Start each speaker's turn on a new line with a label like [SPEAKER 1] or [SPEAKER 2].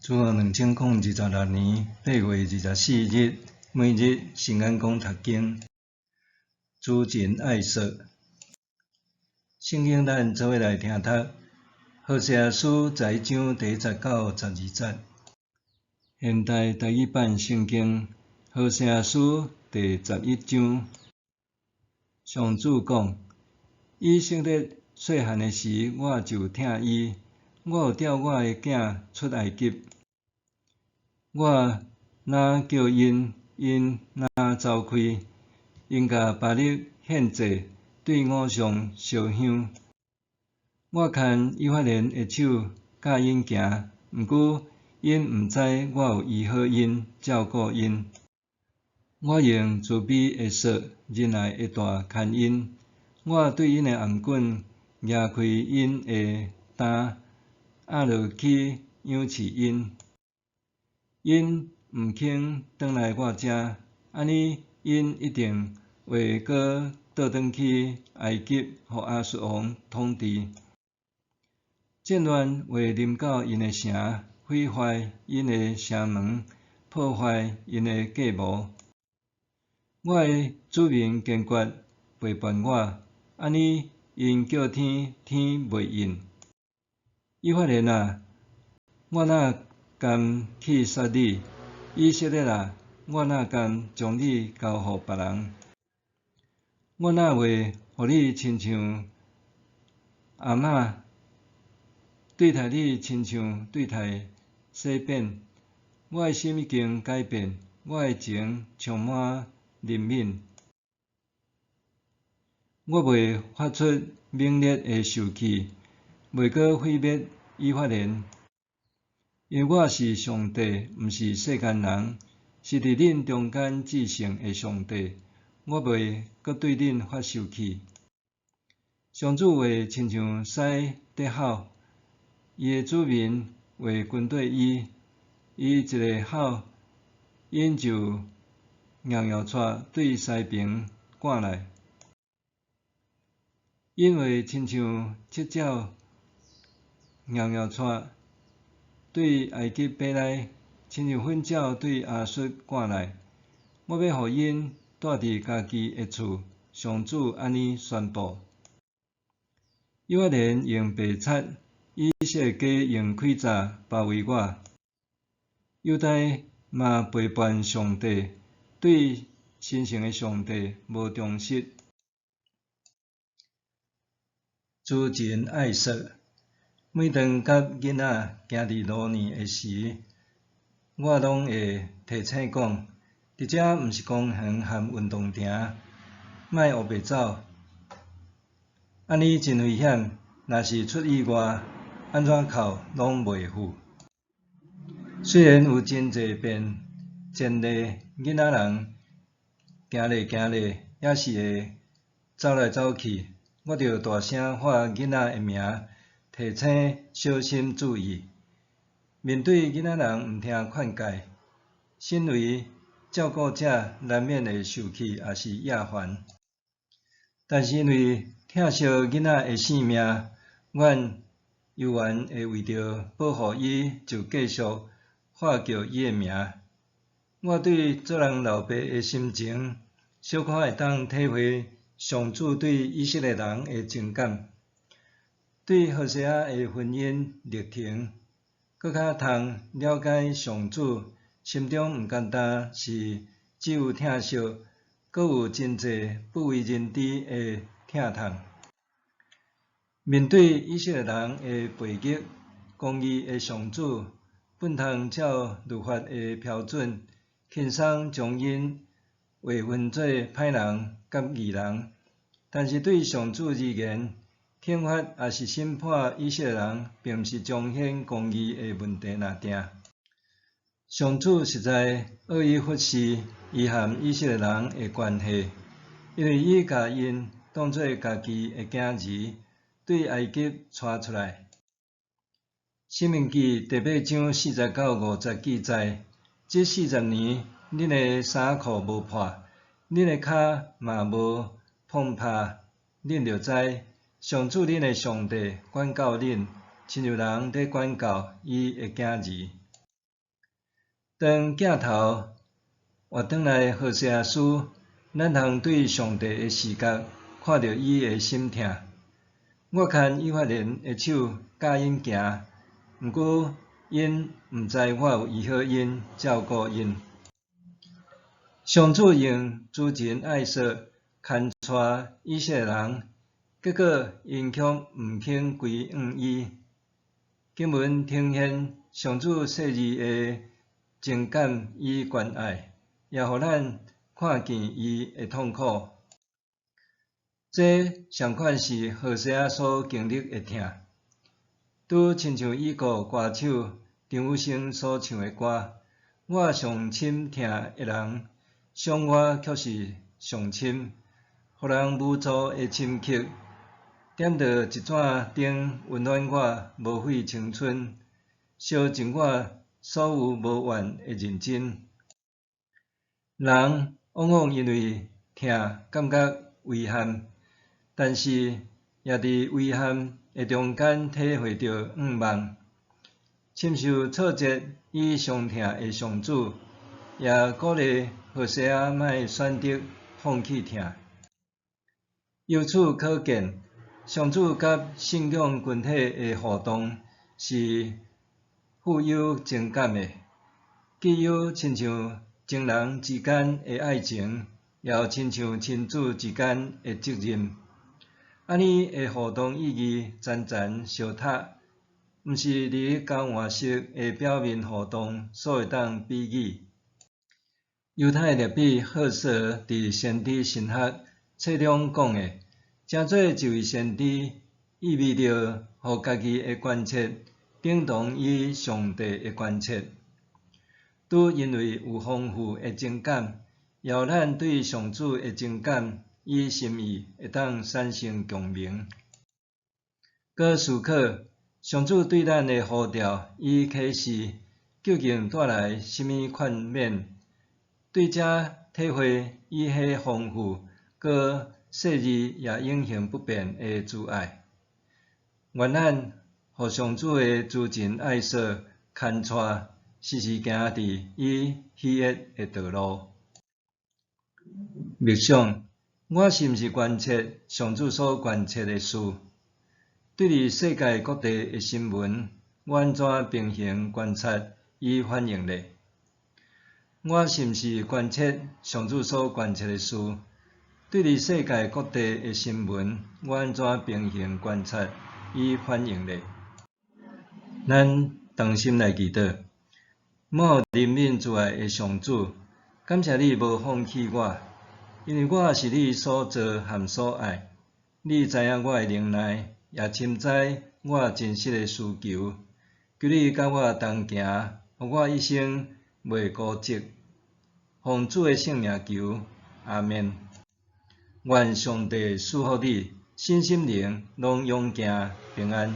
[SPEAKER 1] 主後2026年8月24日，每日新眼光讀經，主情愛說。聖經咱做伙來聽讀，何西阿書十一章第一節到十二節。現代台語版聖經何西阿書第十一章，上主講：以色列細漢的時，我就疼伊，我有帶我的囝出埃及。我若叫𪜶，𪜶若走開，𪜶共巴力獻祭，對偶像燒香。我牽以法蓮的手，教𪜶行，毋過𪜶毋知我有醫好𪜶，照顧𪜶。我用慈悲的索，仁愛的帶牽𪜶。我對𪜶的頷頸攑開𪜶的擔，壓落去養飼𪜶。𪜶毋肯轉來我遮，按呢𪜶一定會閣倒轉去埃及，予亞述王統治。戰亂會臨到𪜶的城，毀壞𪜶的城門，破壞𪜶的計謀。我的子民堅決背叛我，按呢𪜶叫天，天袂應。以法蓮啊，我哪甘去殺你？以色列啊，我哪甘將你交予別人？我哪會予你親像阿瑪，對待你親像對待洗扁？我的心已經改變，我的情充滿憐憫。我袂發出猛烈的受氣，袂閣毀滅以法蓮。因為我是上帝，毋是世間人，是佇恁中間至聖的上帝。我袂閣對恁發受氣。上主話親像獅佇吼，伊的子民會跟綴伊，伊一个吼，𪜶就搖搖掣對西爿趕來。𪜶會親像七鳥搖搖掣對埃及飛來，親像糞鳥對亞述趕來。我欲予𪜶蹛佇家己的厝，上主按呢宣布。以法蓮用白賊，以色列家用詭詐包圍我。猶大嘛背叛上帝，對神聖的上帝無忠實。主情愛說，每當佮囡仔行佇路呢的時，我攏會提醒講，佇遮毋是公園和運動場，莫烏白走，按呢真危險，若是出意外，按怎哭攏袂赴。雖然有真濟遍前例，囡仔人行咧行咧，猶是會走來走去，我著大聲喊囡仔的名，提醒小心注意。面對囡仔人毋聽勸誡，身為照顧者難免會受氣，抑是厭煩。但是因為疼惜囡仔的性命，阮猶原會為著保護伊，就繼續喊叫伊的名。我對做人老爸的心情，小可會當體會上主對以色列人的情感，對何西阿的婚姻歷程，閣較通了解上主心中毋單單是只有疼惜，閣有真濟不為人知的疼痛。面對以色列人的背逆，公義的上主本通照律法的標準，輕鬆將𪜶劃分做歹人佮義人，但是對上主而言，懲罰抑是審判以色列人，並毋是彰顯公義的問題爾定。上主實在惡意忽視伊和以色列人的關係，因為伊共𪜶當做家己的囝兒，對埃及帶出來。申命記第八章四節到五節記載：這四十年，恁的衫褲無破，恁的跤嘛無碰拍，恁就知上主恁的上帝管教恁，親像人咧管教伊的囝兒。當鏡頭換轉來何西阿書，咱通對上帝的視角看著伊的心疼。我牽以法蓮的手教𪜶行，毋過𪜶毋知我有醫好𪜶，照顧𪜶。上主用慈情愛索牽帶以色列人，結果𪜶卻毋肯歸向伊。經文呈現上主細膩的情感與關愛，也予咱看見伊的痛苦。這仝款是何西阿所經歷的疼，拄親像已故歌手張雨生所唱的歌：我上深疼的人，傷我卻是上深，予人無助的深刻，點著一盞燈，溫暖我無悔青春，燒盡我所有無怨的認真。人往往因為疼感覺遺憾，但是也佇遺憾的中間體會著向望。深受挫折與傷痛的上主，也鼓勵何西阿莫選擇放棄疼。由此可見，上主佮信仰群體的互動是富有情感的，既有親像情人之間的愛情，也有親像親子之間的責任。按呢的互動意義層層相疊，毋是佇交換式的表面互動所會當比擬。猶太辣彼赫瑟佇先知神學冊中講的，成做一位先知，意味著予家己的關切等同於上帝的關切。拄因為有豐富的情感，也予咱對上主的情感與心意會當產生共鳴。閣思考上主對咱的呼召與啟示，究竟帶來啥物勸勉？對這體會伊彼豐富、閣細膩也永恆不變的慈愛。願咱予上主的慈情愛索牽帶，時時行佇伊喜悅的道路。默想，我是毋是關切上主所關切的事？對佇世界各地的新聞，我按怎平衡觀察與反應呢？我是毋是關切上主所關切的事？對佇世界各地的新聞，我按怎平衡觀察與反應呢？咱同心來祈禱，滿有憐憫慈愛的上主，感謝你無放棄我，因為我是你所造和所愛。你知影我的能耐，也深知我真實的需求。求你佮我同行，予我一生袂孤寂。奉主的聖名求，阿們。願上帝賜福你，身心靈攏勇健平安。